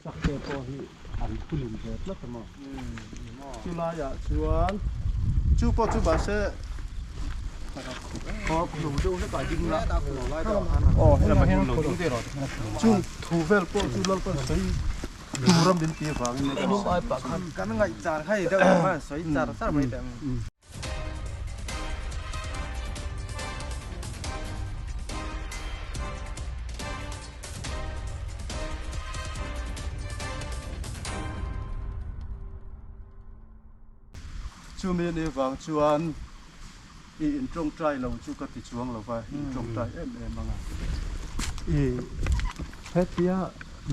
Sakte pawh hi an thunun ve tlat a maw? Chulaiah chuan chu pawh chu mahse chung thu vel pawh chu Lalpan sawi tur a min tih avangin kan ngaih char kha deuh sawi char char mai teh ang. Chumi ni vang chuan i intawngtai lo chu ka ti chuang lo va, intawngtai em em ang a. I hetia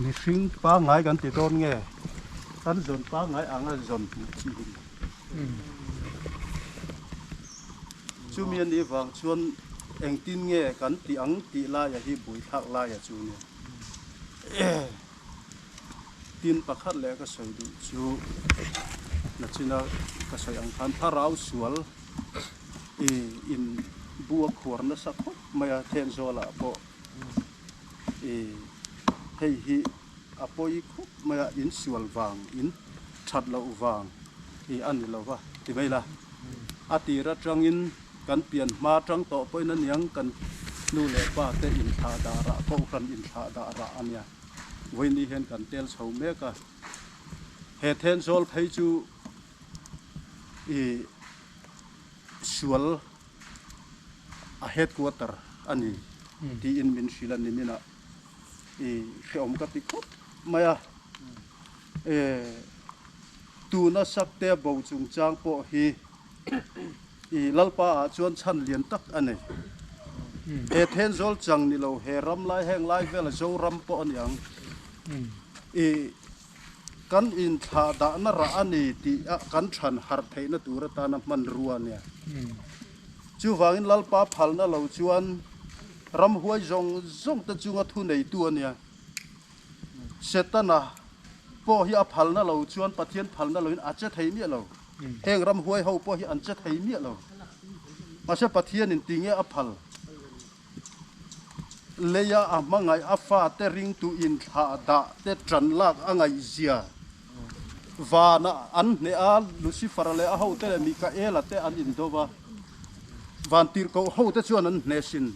mihring pangngai kan ti dawn nge? Kan zawn pangngai anga zawn hmuh chi hi ni. Chumi a nih vang chuan engtin nge kan tih ang tih laia hi buaithlak laia chu nia. Tin pakhat leh ka sawi duh chu nachina ka sawi ang khan thlarau sual i in bu a khuar nasa khawp mai a Thenzawl-ah pawh i hei hi A pawi khawp mai a, in sual vang, in that loh vang hi a ni lo va ti mai la. A tir atangin kan pian hma atang tawh pawhin a niang kan nu leh pa te inthlah dah rah, kohhran inthlah dah rah a nia. Vawiin hian kan tel chho mek a, he Thenzawl phei chu i sual a headquarter a ni tiin min hrilh a ni minah. I hrehawm ka ti khawp mai a, e tuna Sakte bo chungchang pawh hi i Lalpa ah chuan chhan lian tak a nei. He Thenzawl chang ni lo he ram lai heng lai vela Zoram pawh a ni ang. I kan inthlah dahna rah a ni tih a kan chhan harh theihna tur atana hmanrua a nia. Chuvangin Lalpa phalna lo chuan Ramhuai zawng zawng te chunga thu neitu a nia. Setana pawh hi a phalna lo chuan Pathian phalna loin a che thei miah lo. Heng ramhuai ho pawh hi an che thei miah lo. Mahse Pathianin tinge a phal? Leia a hmangaih a fate ringtu inthlah dah te tan lak a ngaihzia vana an hneh a, Lucifer-a leh a hote leh Mikaela te an indo va. Vantirhkoh hote chuan an hnesin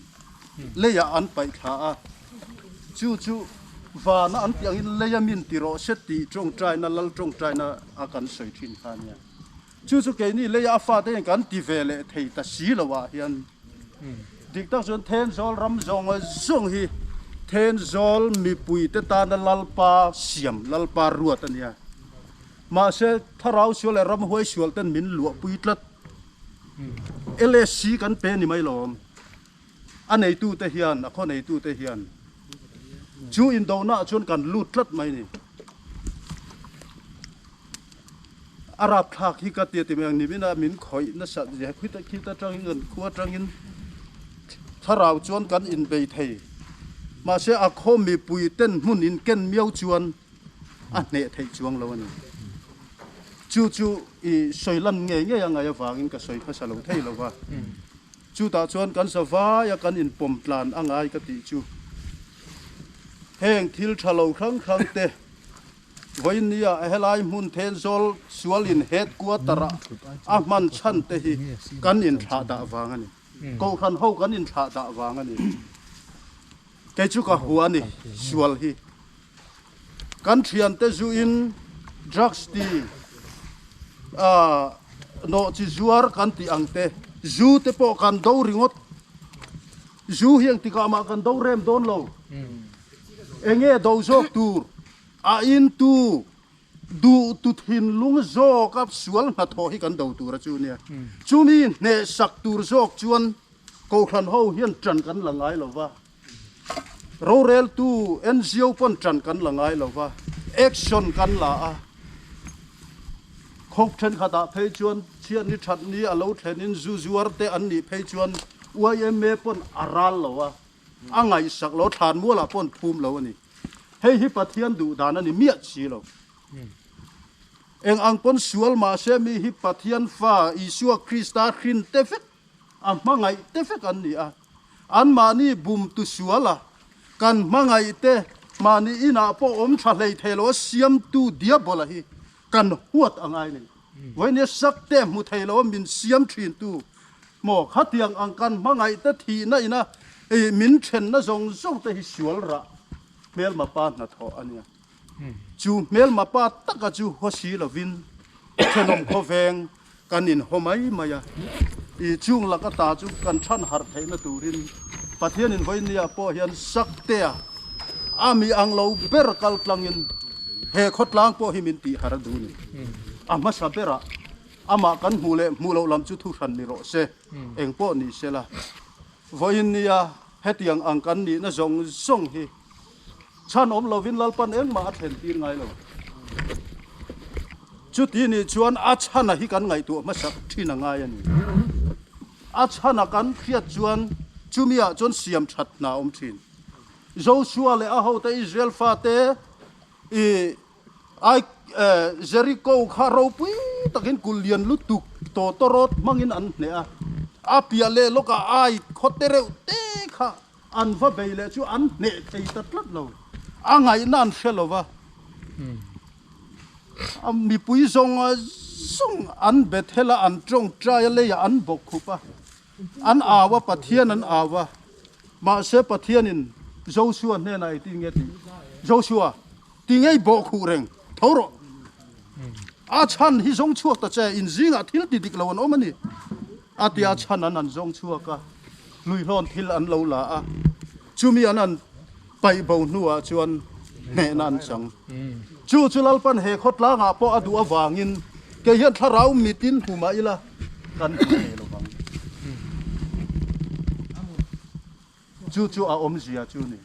leiah an paih thla a, chu chu vana an tih angin leia min ti rawh se tih tawngtaina, Lal tawngtaina a kan sawi thin kha a nia. Chu chu keini leia a fate hian kan ti ve leh thei ta si lo ah hian dik tak chuan Thenzawl ram zawng zawng hi Thenzawl mipuite tana Lalpa siam, Lalpa ruat a nia. Mahse thlarau sual leh ramhuai sual ten min luahpui tlat. LSC kan pe ni mai lawm. A neitute hian, a khaw neitute hian chu indonaah chuan kan lut tlat mai ni. A rapthlak hi ka tia ti mai ang, nimina min khawih nasat zia khit khit atangin kan khua atangin thlarau chuan kan inbei thei. Mahse a khaw mipui ten hmun inken miau chuan a hneh theih chuang lo a ni. Chu chu i sawi lan ngei ngei a ngaih avangin ka sawi hmasa lo thei lo va. Chutah chuan kan savaia kan inpawm tlan a ngai ka tih chu heng thil tha lo hrang hrang te vawinia helai hmun Thenzawl sualin headquarter ah a hman chhan te hi kan inthlah dah vang a ni. Kohhran ho kan inthlah dah vang a ni. Kei chu ka hua a ni sual hi. Kan thiante zuin drugs ti nawh chi zuar kan tih ang te, zu te pawh kan do ringawt. Zu hi engtikah mah kan do rem dawn lo. Enge do zawk tur a in tu duh tu thinlung zawk a sual hnathawh hi kan do tur a chu nia. Chumi hnehsak tur zawk chuan Kohhran ho hian ṭan kan la ngai lo va, roreltu NGO pawn ṭan kan la ngai lo va, action kan la a. Khawp ṭhenkhatah phei chuan chhiatni ṭhatni a lo thlenin zu zuar te an nih phei chuan yma pawn a ral lo a, a ngaihsak lo, thlanmualah pawn phum lo a ni. Hei hi Pathian duh dan a ni miah si lo. Eng ang pawn sual mahse mi hi Pathian fa Isua Krista hrin te vek A hmangaih te vek an ni a, anmahni bum tu sual a, kan hmangaih te Mahni inah pawh awm tha hlei thei lo a siamtu Diabola hi kan huat a ngai nei. Vawinia sakte hmu thei lo a min siam thintu maw khatiang ang kan hmangaih te thihna ina min thenna zawng zawng te hi sual rah hmelma pa hnathawh a nia. Chu hmelma pa taka chu haw si lovin thenawm khawveng kan inhaw mai mai a. I chung laka ta chu kan chhan harh theihna turin Pathianin vawinia pawh hian saktea a mi ang lo ber kal tlangin he khawtlang pawh hi min tih harh a duh ni. A hmasa berah amah kan hmuh leh hmuh loh lam chu thuhran ni rawh se, eng pawh ni sela. Vawinia hetiang ang kan nihna zawng zawng hi Chhan awm lovin Lalpan engmah a thlen tir ngai lo. Chuti nih chuan a chhana hi kan ngaihtuah hmasak thin a ngai a ni. A chhana kan hriat chuan chumi ah chuan siam that hna a awm thin. Joshua leh a hote Israel fate i Ai Jericho kha ropui takin kulh lian lutuk tawtawrawt hmangin an hneh a. A piah leh lawkah ai khaw te reuh te kha An va bei leh chu an hneh thei ta tlat lo. A ngaihna an hre lo va. A mipui zawng zawng an Bethel a, an tawngtai a, leiah an bawk khup a. An au a, Pathian an au a. Mahse Pathianin Joshua hnenah engtin nge tih? Joshua, ti ngei bawh khuh reng, tho rawh. A chhan hi zawng chhuak ta che, in zingah thil ti dik lo an awm a ni. A tia chhan an an zawng chhuak a, hluihlawn thil an lo la a, chumi an an paih bo hnuah chuan hnehna an chang. Chu chu Lalpan he khawtlangah pawh a duh avangin kei hian thlarau mitin hmu mah ila kan hmu thei lo vang. Chu chu a awmzia chu ni.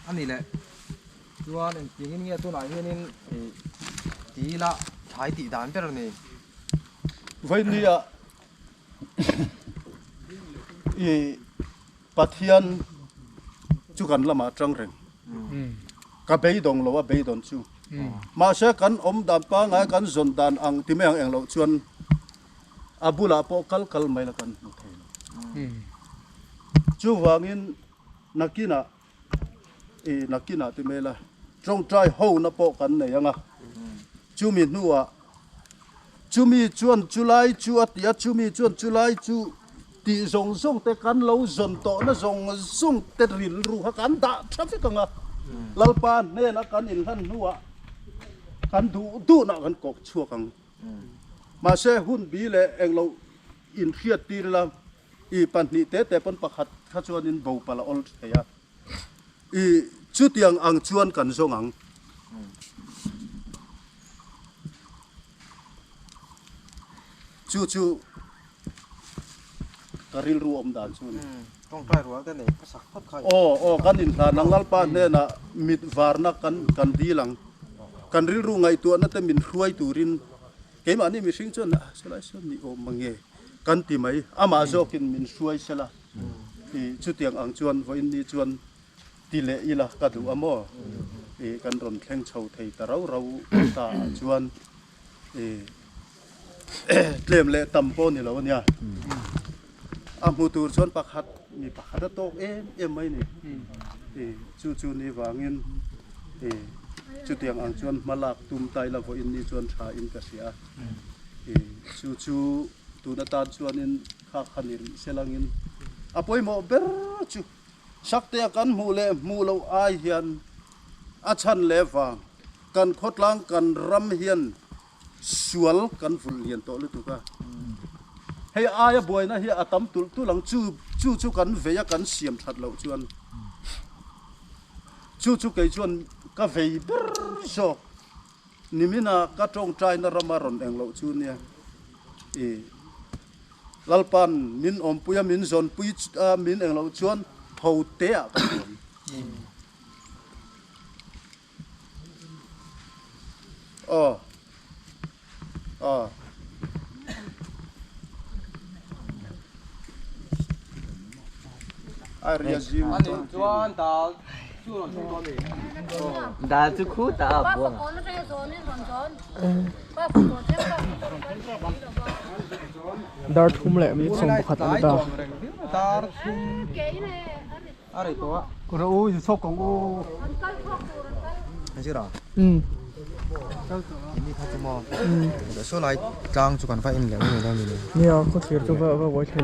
A ni leh chuan engtiangin nge tunah hianin ti ila thlai tih dan ber a ni. Vawinia i Pathian chu kan lamah tang reng. Ka beidawng lo a beidawn chu. Mahse kan awm dan pangngai kan zawn dan ang ti mai ang eng loh chuan a bulah pawh kal kal mai la kan hmu thei lo. Chuvangin nakinah i nakinah ti mai la tawngtai hona pawh kan nei ang a. Chumi hnuah chumi chuan chulai chu a ti a, chumi chuan chulai chu tih zawng zawng te kan lo zawn tawhna zawng zawng te rilru kha kan dah tha vek ang a. Lalpa hnena kan inhlan hnuah kan duh duhnah kan kawk chhuak ang. Mahse hun bi leh englo inhriat tir ila i pahnih te te pawn pakhat kha chuanin bo palh a awl thei a, i chutiang ang chuan kan zawng ang. Chu chu ka rilru awm dan chu a ni. Tawngtai rual te nei hmasak phawt kha. Aw aw kan inhlan ang Lalpa hnenah mit varna kan kan dil ang. Kan rilru ngaihtuahna te min hruai turin keimahni mihring chuan ah selai sawn ni awm mange kan ti mai. Amah zawkin min hruai sela i chutiang ang chuan vawiin ni chuan ti leh ila ka duh a maw? I kan rawn thleng chho thei ta rau rau ta ah chuan i Tlem leh tam pawh ni lo a nia. A hmu tur chuan pakhat mi pakhat a tawk em em mai ni. Chu chu ni vangin chutiang ang chuan hma lak tum tai la vawiin ni chuan tha in ka hria. Chu chu tun atan chuanin kha kha ni rih se langin a pawimawh ber chu Saktea kan hmuh leh hmuh loh ai hian a chhan leh vang kan khawtlang kan ram hian Sual kan vulh lian tawh lutuk a, hei aia buaina hi a tam tulh tulh ang, chu chu chu kan vei a kan siam that loh chuan chu chu kei chuan ka vei ber zawk nimina ka tawngtaina rama rawn eng loh chu nia i Lalpan min awmpui a min zawnpui a min eng loh chuan tho te ah ka hmu ang. Aw aw. A ria zing Ani chuan dal chu rawn thleng tawh a mi. Dal chu khu ta a buang. Dar thum leh mi sawm pakhat a ni ta. Dar thum. A rei tawh a. Kura u i chhawk ang u. An zir a? Umm. Ini kha chu maw? Saw lai tlang chu kan va en leh mai mai dawn a ni. Nia, khawthlir chu va va uai thei lo.